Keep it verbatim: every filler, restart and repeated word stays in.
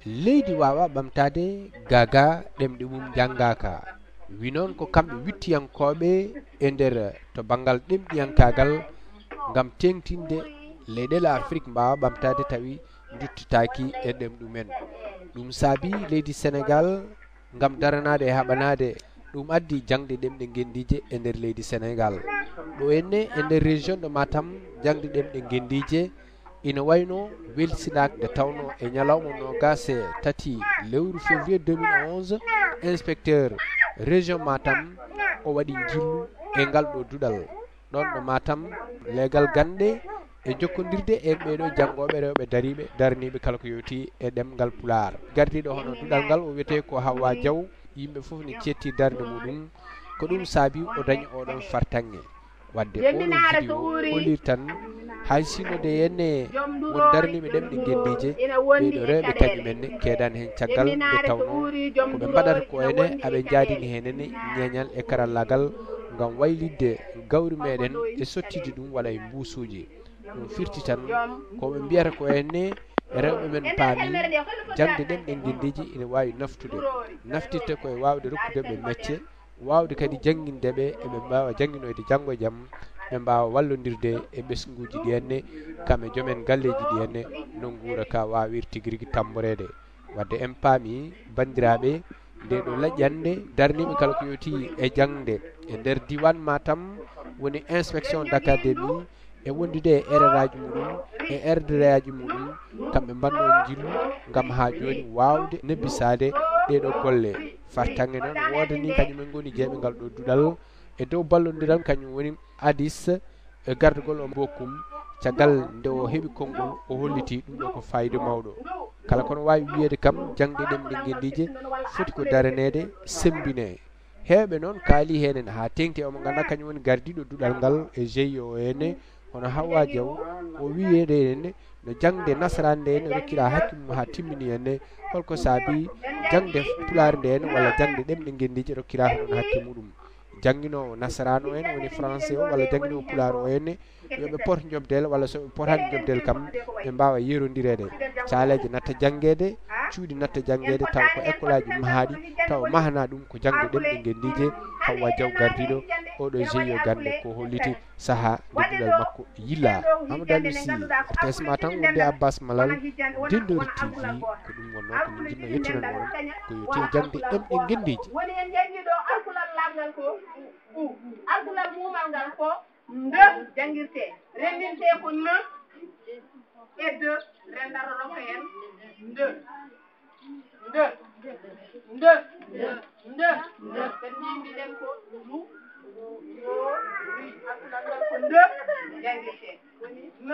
Leydi waawa ɓamtaade gaagaa ɗemɗe mum njanngaaka. Wi noon ko kamɓe wiɗtiyankooɓe e nder to banngal ɗemɗiyankaagal ngam teeŋtinde leyɗeele Afrik mbaawa ɓamtaade tawi nduttitaaki e ɗemɗe mumen. Ɗum saabi leydi Senegaal ngam daranaade e haɓanaade. Ɗum addi jaŋde ɗemɗe ngenndiije e nder leydi Senegaal. Ɗo enne e nder région de Matam, jaŋde ɗemɗe ngenndiije ina wayno welsinaak nde tawno e ñalawma noogaas e tati lewru février deux mille onze, inspecteur région Matam o waɗi njillu e ngal ɗo duɗal. Ɗoon ɗo Matam, leegal gannde e jokkondirde e ɓeeɗo janngooɓe rewɓe dariiɓe, daraniiɓe kala ko yowti e ɗemngal Pulaar. Gardiiɗo hono duɗal ngal, o wiyetee ko Hawa Diaw, yimɓe fof ne ceetti darnde muɗum, ko ɗum saabi o dañi oɗon fartaŋŋe. Wadde oɗo video hollir tan, hay sinno de enne won daraniiɓe ɗemɗe ngenndiije, ɓeeɗo rewɓe kañum enne keedani heen caggal nde tawno ko ɓe mbaɗata ko ene aɓe njaadini heen ene ñeeñal e karallaagal ngam waylitde gawri meɗen e sottidde ɗum waɗa e mbuusuuji. Ɗum firti tan ko ɓe mbiyata ko enne rewɓe men paami jaŋde ɗemɗe ngenndiije ene waawi naftude, naftirta ko e waawde rokkude ɓe mecce, waawde kadi jannginde ɓe, eɓe mbaawa jannginoyde janngo e jam, ɓe mbaawa wallondirde e ɓesnguuji ɗi enne, kam e joom en galleeji ɗi enne, no nguura ka waawir tigi rigi tammboreede. Wadde en paami, banndiraaɓe, nde ɗo laƴƴannde darniiɓe kala ko yowti e jaŋde e nder diiwaan Matam, woni inspection d'académie, e wondude e erreur aji muɗum e erdere aji muɗum, kamɓe mbanno en njillu ngam haa jooni waawde nebbisaade ɗee ɗoo golle. Fartaŋŋe noon woodani kañum en ngoni jeeɓe ngal ɗoo duɗal e dow ballondiral kañum woni Addis e gardagol o Bokum. Caggal nde o heɓi konngol, o holliti ɗum ɗo ko faayiida mawɗo. Kala kono waawi wiyeede kam jaŋde ɗemɗe ngenndiije foti ko daraneede, semmbinee. Heewɓe noon kaali heen en haa teeŋti e omo nganndaa kañum woni gardiiɗo duɗal ngal e G I O ene, hono Hawa Diaw, o wiyeede en no jaŋde nasaraan nde en rokkiraa hakke mum haa timmini enne, holko saabi jaŋde pulaar nde en walla jaŋde ɗemɗe ngenndiije rokkiraa hono hakke muɗum. Jannginoowo nasaraan o en woni français o walla jannginoowo pulaar o en, yo ɓe pot njoɓdel walla so ɓe potaani njoɓdel kam ɓe mbaawa yerondireede. Caaleeje natta janngeede, cuuɗi natta janngeede taw ko ekkolaaji mahaaɗi taw mahanaa ɗum ko jaŋde ɗemɗe ngenndiije. Hawa Diaw gardiiɗo oɗo G I O gannde ko holliti sahaa nde duɗal makko yillaa. Amadou Aliou Sy, R T S Matam wonde Abbas Malal, Dendori T V, ko ɗum wonnoo ko min njiɗnoo yettinan mon ko yo tee jaŋde ɗemɗe ngenndiije. Woni en njanngi ɗo alkulal langal ko u, alkulal muumal ngal ko nde janngirtee, renndintee ko n e deux, renndata rokka en nde, nde, nde, nde, nde, nde, ɓe mbiɗen ko lu, yo, ri, alkulal ngal ko nde janngirtee, woni n.